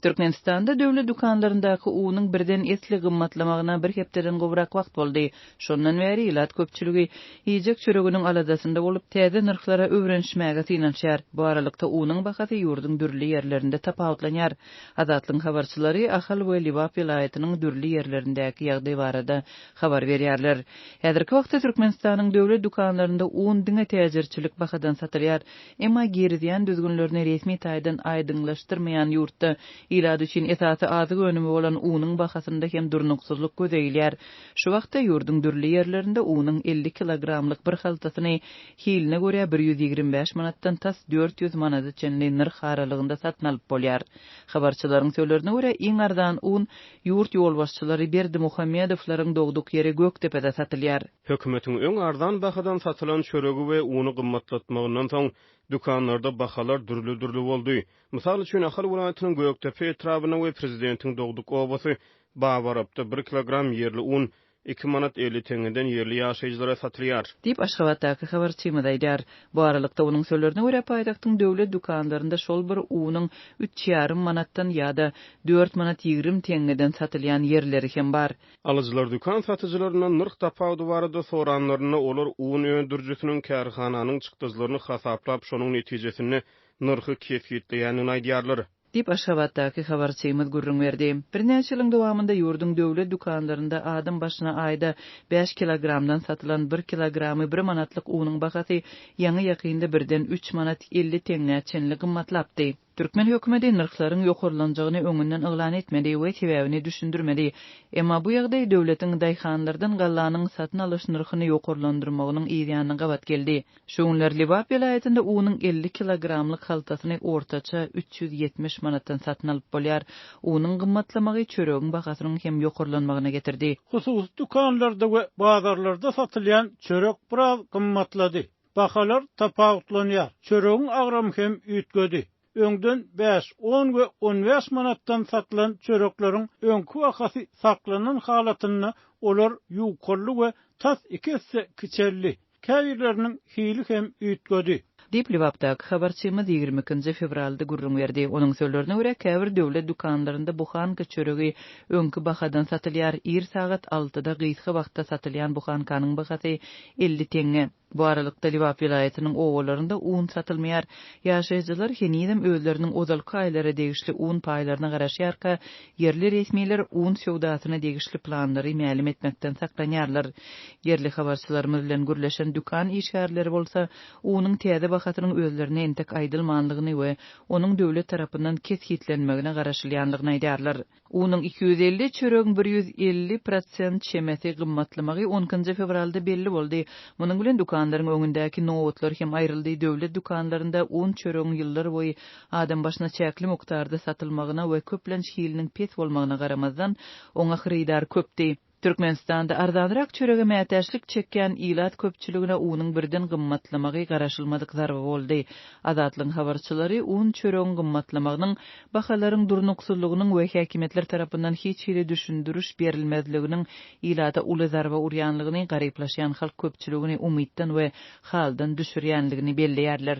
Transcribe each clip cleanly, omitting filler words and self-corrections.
Türkmenistanda döwlet dükanlaryndaky unuň birden esli gymmatlamagyna bir hepdeden gowrak wagt boldy. Şondan bäri ilat köpçüligi iýjek çöreginiň aladasynda bolup, täze nyrhlara öwrenişmäge synanyşýar. Bu aralykda, unuň bahasy ýurduň dürli ýerlerinde tapawutlanýar. Azatlygyň habarçylary Ahal we Lebap welaýatynyň dürli ýerlerindäki ýagdaý barada habar berýärler. Häzirki wagtda Türkmenistanyň döwlet dükanlarynda un diňe täjirçilik bahadan satylýar. Emma girizýän düzgünlerini resmi taýdan aýdyňlaşdyrmaýan ýurtda ilat üçin esasy azyk önümi bolan unuň bahasynda hem durnuksyzlyk göze ilýär. Şu wagtda ýurduň dürli ýerlerinde unuň 50 kilogramlyk bir haltasyny hiline görä 125 manatdan tas 400 manada çenli nyrh aralygynda satyn alyp bolýar. Habarçylaryň sözlerine görä, iň arzan un ýurt ýolbaşçylary Berdimuhamedowlaryň dogduk ýeri Gökdepede satylýar. Hökümetiň öň arzan bahadan satylan çöregi we uny gymmatlatmagyndan soň, dükanlarda bahalar dürli-dürli boldy. Mysal üçin, Ahal welaýatynyň Gökdepe etrabynda we prezidentiň dogduk obasy Babarapda bir kilogram ýerli un iki manat 50 teňňeden ýerli ýaşaýjylara satylýar. Diýip, Aşgabatdaky habarçymyz aýdýar. Bu aralykda, onuň sözlerine görä, paýtagtyň döwlet dükanlarynda şol bir unuň üç ýarym manatdan ýa-da dört manat 20 teňňeden satylýan ýerleri hem bar. Alyjylar dükan satyjylaryndan nyrh tapawudy barada soranlarynda, olar un öndürijisiniň kärhananyň çykdajylaryny hasaplap, şonuň netijesinde nyrhy kesgitleýändigini aýdýarlar. Diýip, Aşgabatdaky habarçymyz gürrüň berdi. Birnäçe ýylyň dowamynda ýurduň döwlet dükanlarynda adam başyna aýda bäş kilogramdan satylan bir kilogramy bir manatlyk unuň bahasy ýaňy-ýakynda birden üç manat 50 teňňä çenli gymmatlapdy. Türkmen hökümeti nyrhlaryň ýokarlanjagyny öňünden yglan etmedi we sebäbini düşündirmedi. Emma bu ýagdaý döwletiň daýhanlardan gallanyň satyn alyş nyrhyny ýokarlandyrmagynyň yzýanyna gabat geldi. Şu günler Lebap welaýatynda unuň 50 kilogramlyk haltasyny ortaça 370 manatdan satyn alyp bolýar. Unuň gymmatlamagy çöregiň bahasynyň hem ýokarlanmagyna getirdi. Hususy dükanlarda we bazarlarda satylýan çörek biraz gymmatlady. Bahalar tapawutlanýar. Çöregiň agramy hem üýtgedi. Öňden bäş, on we on bäş manatdan satylan çörekleriň öňki bahasy saklanan halatynda olar ýukaldy we tas iki esse kiçeldi. Käbirleriniň hili hem üýtgedi. Diýip, Lebapdaky habarçymyz 22 nji fewralda gürrüň berdi. Onuň sözlerine görä, käbir döwlet dükanlarynda buhanka çöregi öňki bahadan satylýar, ir sagat altyda gysga wagtda satylýan buhankanyň bahasy 50 teňňe. Bu aralykda, Lebap welaýatynyň obalarynda un satylmaýar. Ýaşaýjylar henizem özleriniň ozalky aýlara degişli un paýlaryna garaşýarka, ýerli resmiler un söwdasyna degişli planlary mälim etmekden saklanýarlar. Ýerli habarçylarymyz bilen gürleşen dükan işgärleri bolsa, unuň täze bahasynyň özlerine entek aýdylmanlygyny we onuň döwlet tarapyndan kesgitlenmegine garaşylýanlygyny aýdýarlar. Unuň 250, çöregiň 150 prosent çemesi gymmatlamagy on ikinji fewralda belli boldy. Munuň bilen dükanlaryň öňündäki nobatlar hem aýryldy. Döwlet dükanlarynda un, çöregiň ýyllar boýy adam başyna çäkli mukdarda satylmagyna we köplenç hiliniň pes bolmagyna garamazdan, oňa hyrydar köpdi. Türkmenistanda arzanrak çörege mätäçlik çekýän ilat köpçüligine unuň birden gymmatlamagy garaşylmadyk zarba boldy. Azatlygyň habarçylary un, çöregiň gymmatlamagynyň bahalaryň durnuksyzlygynyň we häkimiýetler tarapyndan hiç hili düşündiriş berilmezliginiň ilata uly zarba urýanlygyny, garyplaşýan halk köpçüligini umytdan we haldan düşürýänligini belleýärler.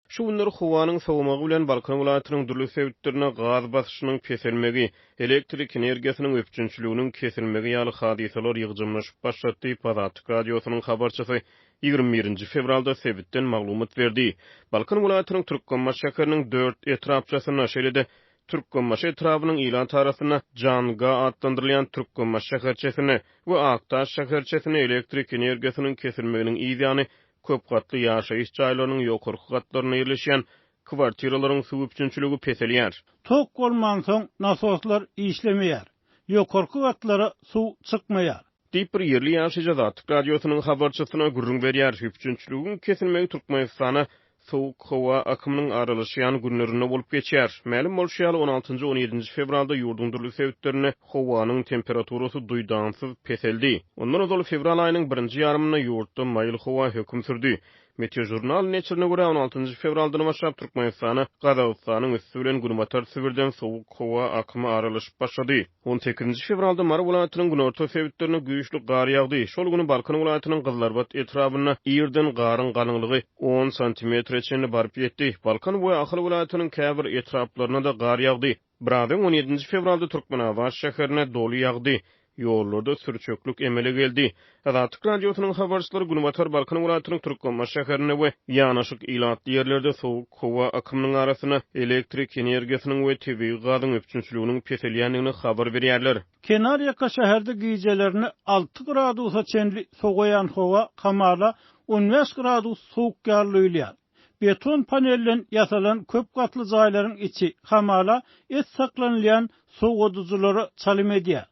Şu günler howanyň sowamagy bilen Balkan welaýatynyň dürli sebitlerinde gaz basyşynyň peselmegi, elektrik energiýasynyň üpjünçiliginiň kesilmegi ýaly hadysalar ýygjamlaşyp başlady diýip, Azatlyk Radiosynyň habarçysy 21 nji fewralda sebitden maglumat berdi. Balkan welaýatynyň Türkmenbaşy şäheriniň dört etrapçasynda, şeýle-de Türkmenbaşy etrabynyň ilat arasynda Janga atlandyrylýan Türkmenbaşy şäherçesinde we Akdaş şäherçesinde elektrik energiýasynyň kesilmeginiň yz ýany köp gatly ýaşaýyş jaýlarynyň ýokarky gatlarynda ýerleşýän kwartiralaryň suw üpjünçiligi peselýär. Tok bolmansoň nasoslar işlemeýär, ýokarky gatlara suw çykmaýar. Diýip, bir ýerli ýaşaýjy Azatlyk Radiosynyň habarçysyna gürrüň berýär. Üpjünçiligiň kesilmegi Türkmenistana sowuk howa akymynyň aralaşýan günlerinde bolup geçýär. Mälim bolşy ýaly, on altynjy, on ýedinji fewralda ýurduň dürli sebitlerinde howanyň temperaturasy duýdansyz peseldi. Ondan ozal fewral aýynyň birinji ýarymynda ýurtda maýyl howa höküm sürdi. Meteožurnal neşirine görä, on altynjy fewraldan başlap Türkmenistana Gazagystanyň üsti bilen Günbatar Sibirden sowuk howa akymy aralaşyp başlady. On sekizinji fewralda Mary welaýatynyň günorta sebitlerinde güýçli gar ýagdy. Şol güni Balkan welaýatynyň Gyzylarbat etrabynda irden garyň galyňlygy on santimetre çenli baryp ýetdi. Balkan we Ahal welaýatynyň käbir etraplarynda-da gar ýagdy. Biraz öň, on ýedinji fewralda Türkmenabat şäherine doly ýagdy. Ýollarda sürçeklik emele geldi. Azatlyk Radiosynyň habarçylary günbatar Balkan welaýatynyň Türkmenbaşy şäherinde we ýanaşyk ilatly ýerlerde sowuk howa akymynyň arasynda elektrik energiýasynyň we tebigy gazyň üpjünçiliginiň peselýändigini habar berýärler. Kenarýaka şäherde gijelerine alty gradusa çenli sowaýan howa hamala on bäş gradus sowuk ýaly duýulýar. Beton panelden ýasalan köp gatly jaýlaryň içi, hamala, et saklanylýan sowadyjylara çalym edýär.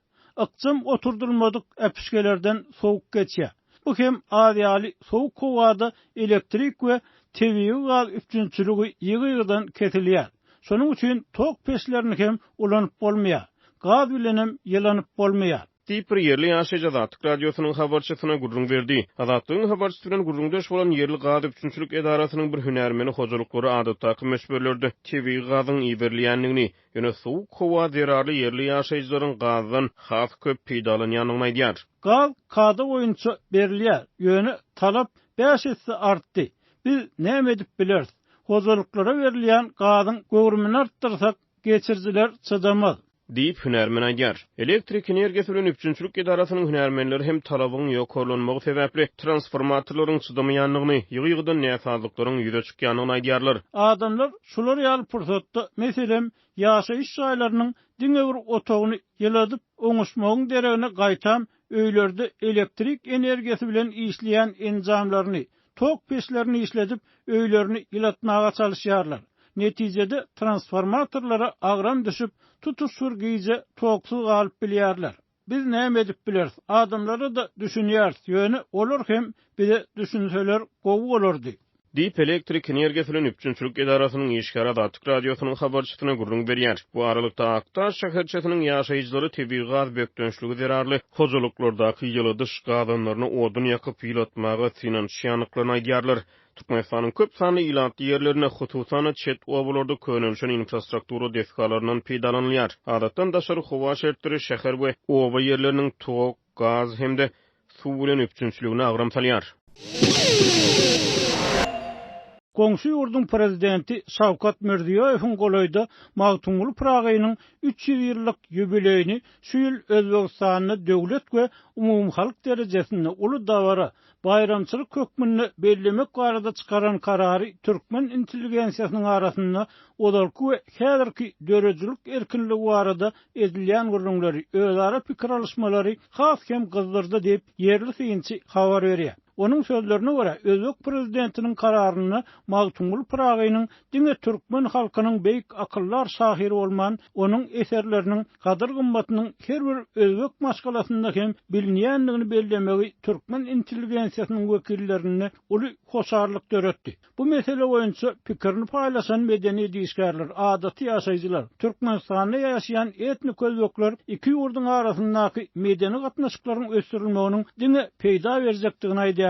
Ykjam oturdylmadyk äpişgelerden sowuk geçýär. Bu hem az ýaly sowuk howada elektrik we tebigy gaz üpjünçiligi ýygy-ýygydan kesilýär. Şonuň üçin tok peçlerini hem ulanyp bolmaýar. Gaz bilenem ýylanyp bolmaýar. Diýip, bir ýerli ýaşaýjy Azatlyk Radiosynyň habarçysyna gürrüň berdi. Azatlygyň habarçysy bilen gürrüňdeş bolan ýerli gaz üpjünçilik edarasynyň bir hünärmeni hojalyklara adatdaky möçberlerde tebigy gazyň iberilýändigini, ýöne sowuk howa zerarly ýerli ýaşaýjylaryň gazdan has köp peýdalanýandygyny aýdýar. Gaz kada boýunça berilýär, ýöne talap bäş esse artdy. Biz näme edip bileris? Hojalyklara berilýän gazyň göwrümini artdyrsak, geçirijiler çydamaz. Diýip, hünärmen aýdýar. Elektrik energiýasy bilen üpjünçilik edarasynyň hünärmenleri hem talabyň ýokarlanmagy sebäpli transformatorlaryň çydamaýandygyny, ýygy-ýygydan näsazlyklaryň ýüze çykýandygyny aýdýarlar. Adamlar şular ýaly pursatda, meselem, ýaşaýyş jaýlarynyň diňe bir otagyny ýyladyp oňuşmagyň deregine gaýtam öýlerde elektrik energiýasy bilen işleýän enjamlaryny, tok peçlerini işledip, öýlerini ýylatmaga çalyşýarlar. Netijede transformatorlara agram düşüp, tutuş bir gije toksuz galyp bilýärler. Biz näme edip bileris? Adamlara-da düşünýäris, ýöne olar hem bize düşünseler gowy bolardy. Diýip, elektrik energiýasy bilen üpjünçilik edarasynyň işgäri Azatlyk Radiosynyň habarçysyna gürrüň berýär. Bu aralykda, Akdaş şäherçesiniň ýaşaýjylary tebigy gaz bökdençligi zerarly hojalyklardaky ýyladyş gazanlaryny odun ýakyp ýylatmaga synanyşýandyklaryny aýdýarlar. Türkmenistanyň köp sanly ilatly ýerlerinde, hususan-da, çet obalarda könelişen infrastruktura desgalaryndan peýdalanylýar. Adatdan daşary howa şertleri şäher we oba ýerleriniň tok, gaz hem-de suw bilen üpjünçiligine agram salýar. Goňşy ýurduň prezidenti Şawkat Mirziýoýewiň golaýda Magtymguly Pyragynyň 300 ýyllyk ýubileýini şu ýyl Özbegistanda döwlet we umumyhalk derejesinde uly dabara, baýramçylyk hökmünde bellemek barada çykaran karary türkmen intelligensiýasynyň arasynda ozalky we häzirki döredijilik erkinligi barada edilýän gürrüňleri, özara pikir alyşmalary has hem gyzdyrdy diýip, ýerli synçy habar berýär. Onuň sözlerine görä, özbek prezidentiniň kararynda Magtymguly Pyragynyň diňe türkmen halkynyň beýik akyldar şahyry bolman, onuň eserleriniň gadyr-gymmatynyň her bir özbek maşgalasynda hem bilinýändigini bellemegi türkmen intelligensiýasynyň wekillerinde uly hoşallyk döretdi. Bu mesele boýunça pikirini paýlaşan medeniýet işgärler, adaty ýaşaýjylar, Türkmenistanda ýaşaýan etnik özbekler iki ýurduň arasyndaky medeni gatnaşyklaryň ösdürilmeginiň diňe peýda berjekdigini aýdýarlar.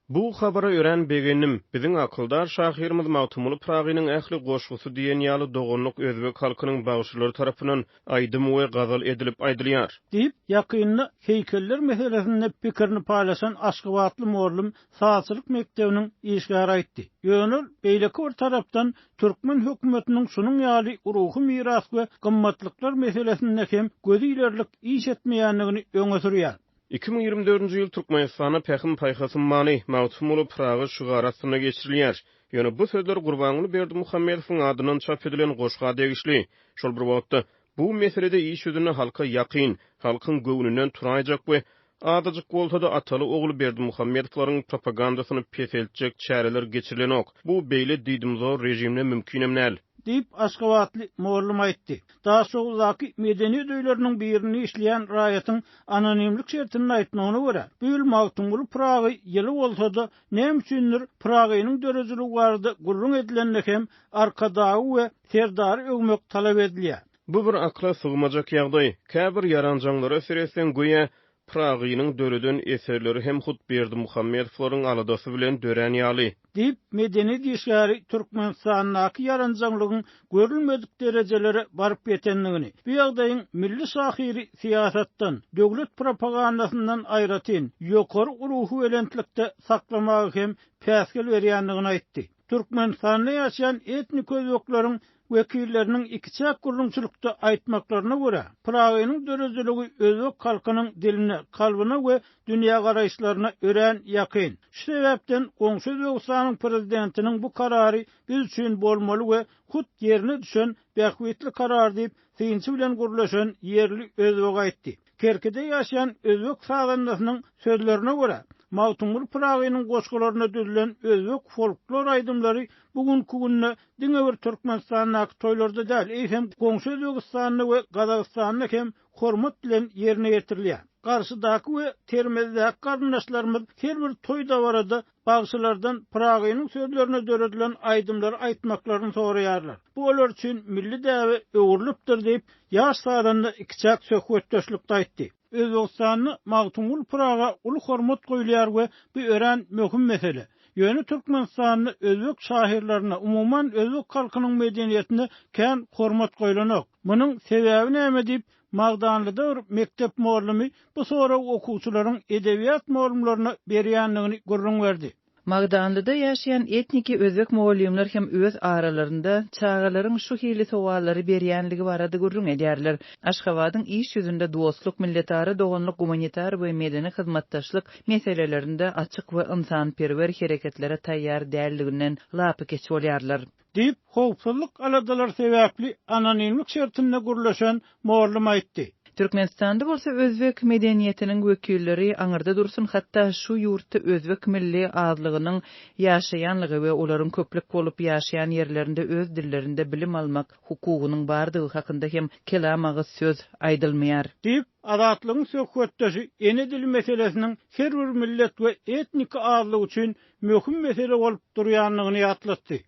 Bu habara örän begendim. Biziň akyldar şahyrymyz Magtymguly Pyragynyň ähli goşgusy diýen ýaly doganlyk özbek halkynyň bagşylary tarapyndan aýdym we gazal edilip aýdylýar. Diýip, ýakynda heýkeller meselesinde pikirini paýlaşan aşgabatly mugallym sazçylyk mekdebiniň işgäri aýtdy. Ýöne ol beýleki bir tarapdan türkmen hökümetiniň şunuň ýaly ruhy miras we gymmatlyklar meselesinde hem gözi ilerlik iş etmeýändigini öňe sürýär. 2024-nji ýyl Türkmenistanda Pähim-paýhas ummany, Magtymguly Pyragy şygary astynda geçirilýär. Ýöne bu sözler Gurbanguly Berdimuhamedowyň adyndan çap edilen goşga degişli. Şol bir wagtda, bu meselede iş ýüzünde halka ýakyn, halkyň göwnünden turaýjak we azajyk bolsa-da ataly-ogul Berdimuhamedowlaryň propagandasyny peseltjek çäreler geçirilenok. Bu beýle diýdimzor režimde mümkinem däl. Diýip, aşgabatly mugallym aýtdy. Daşoguzdaky medeniýet öýleriniň birinde işleýän raýatyň anonimlik şertinde aýtmagyna görä, bu ýyl Magtymguly Pyragy ýyly bolsa-da, näme üçindir, Pyragynyň döredijiligi barada gürrüň edilende hem Arkadagy we Serdary öwmek talap edilýär. Bu bir akyla sygmajak ýagdaý. Käbir ýaranjaňlara seretseň, göýä, Pyragynyň döreden eserleri hem hut Berdimuhamedowlaryň aladasy bilen dörän ýaly. Diýip, medeniýet işgäri Türkmenistandaky ýaranjaňlygyň görülmedik derejelere baryp ýetendigini, bu ýagdaýyň milli şahyry syýasatdan, döwlet propagandasyndan aýratyn, ýokary ruhubelentlikde saklamaga hem päsgel berýändigini aýtdy. Türkmenistanda ýaşaýan etnik özbekleriň wekilleriniň ikiçäk gürrüňçilikde aýtmaklaryna görä, Pyragynyň döredijiligi özbek halkynyň diline, kalbyna we dünýägaraýyşlaryna örän ýakyn. Şu sebäpden goňşy Özbegistanyň prezidentiniň bu karary biz üçin bolmaly we hut ýerine düşen bähbitli karar diýip, synçy bilen gürleşen ýerli özbek aýtdy. Kerkide ýaşaýan özbek sazandasynyň sözlerine görä, Magtymguly Pyragynyň goşgularyna düzülen özbek folklor aýdymlary bu günki günde diňe bir Türkmenistandaky toýlarda däl, eýsem goňşy Özbegistanda we Gazagystanda hem hormat bilen ýerine ýetirilýär. Garşydaky we Termezdäki garyndaşlarymyz her bir toý-dabarada bagşylardan Pyragynyň sözlerine döredilen aýdymlary aýtmaklaryny soraýarlar. Bu olar üçin milli däbe öwrülipdir diýip, ýaş sazanda ikiçäk söhbetdeşlikde aýtdy. Özbegistanda Magtymguly Pyraga uly hormat goýulýar we bu örän möhüm mesele. Ýöne Türkmenistanda özbek şahyrlaryna, umuman özbek halkynyň medeniýetine kän hormat goýlanok. Munuň sebäbi näme diýip, Magdanlyda bir mekdep mugallymy bu soragy okuwçylaryň edebiýat mugallymlaryna berýändigini gürrüň berdi. Magdanlyda ýaşaýan etniki özbek mugallymlar hem öz aralarynda çagalaryň şu hili sowallary berýänligi barada gürrüň edýärler. Aşgabadyň iş ýüzünde dostluk, milletara doganlyk, gumanitar we medeni hyzmatdaşlyk meselelerinde açyk we ynsanperwer hereketlere taýýar däldiginden lapykeç bolýarlar. Diýip, howpsuzlyk aladalary sebäpli anonimlik şertinde gürleşen mugallym aýtdy. Türkmenistanda bolsa özbek medeniýetiniň wekilleri aňyrda dursun, hatda şu ýurtda özbek milli azlygynyň ýaşaýanlygy we olaryň köplük bolup ýaşaýan ýerlerinde öz dillerinde bilim almak hukugynyň bardygy hakynda hem kelam agyz söz aýdylmaýar. Diýip, Azatlygyň söhbetdeşi ene dili meselesiniň her bir millet we etniki azlyk üçin möhüm mesele bolup durýandygyny ýatlatdy.